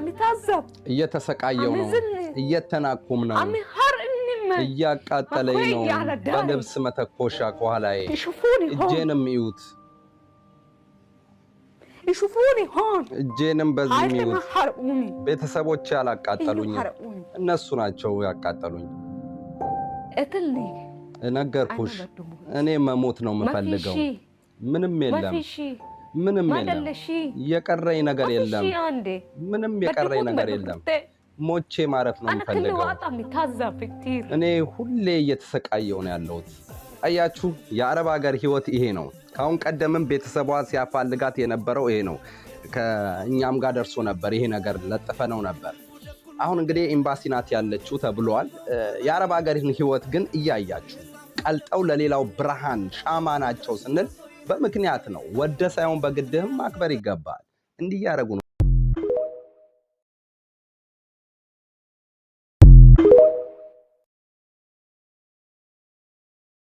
عم يتعذب. እየተሰቃየው ነው፣ እየተናኩም ነው፣ عم يحرقني. እያቃጠለኝ ነው። በልብስ መተኮሻ ከኋላዬ። يشوفوني هون. እጄንም እዩት፣ يشوفوني هون. እጄንም በዚህ عائلتي ما እዩት። حرقوني. ቤተሰቦቼ ايوه አላቃጠሉኝም፣ حرقوني. እነሱ ናቸው ያቃጠሉኝ። قتلني. ነገርኩሽ፣ أنا بدي أموت. እኔ መሞት ነው ما في የምፈልገው። شيء. ምንም ما የለም፣ في شيء. ምንም ما የለም፣ ضل شيء. የቀረኝ ነገር ما في የለም፣ شيء عندي. ምንም بدي የቀረኝ أموت، ነገር بدي የለም። أرتاح. ሞቼ ማረፍ ነው أنا كل የምፈልገው። وقت عم يتعذب كثير. እኔ ሁሌ እየተሰቃየው ነው ያለሁት። አያችሁ፣ የአረብ ሀገር ህይወት ይሄ ነው። ከአሁን ቀደምም ቤተሰቧ ሲያፋልጋት የነበረው ይሄ ነው። ከእኛም ጋር ደርሶ ነበር ይሄ ነገር፣ ለጥፈነው ነበር። አሁን እንግዲህ ኤምባሲ ናት ያለችው ተብሏል። የአረብ ሀገርን ህይወት ግን እያያችሁ ቀልጠው ለሌላው ብርሃን ሻማ ናቸው ስንል በምክንያት ነው። ወደ ሳይሆን በግድህም ማክበር ይገባል። እንዲህ እያደረጉ ነው።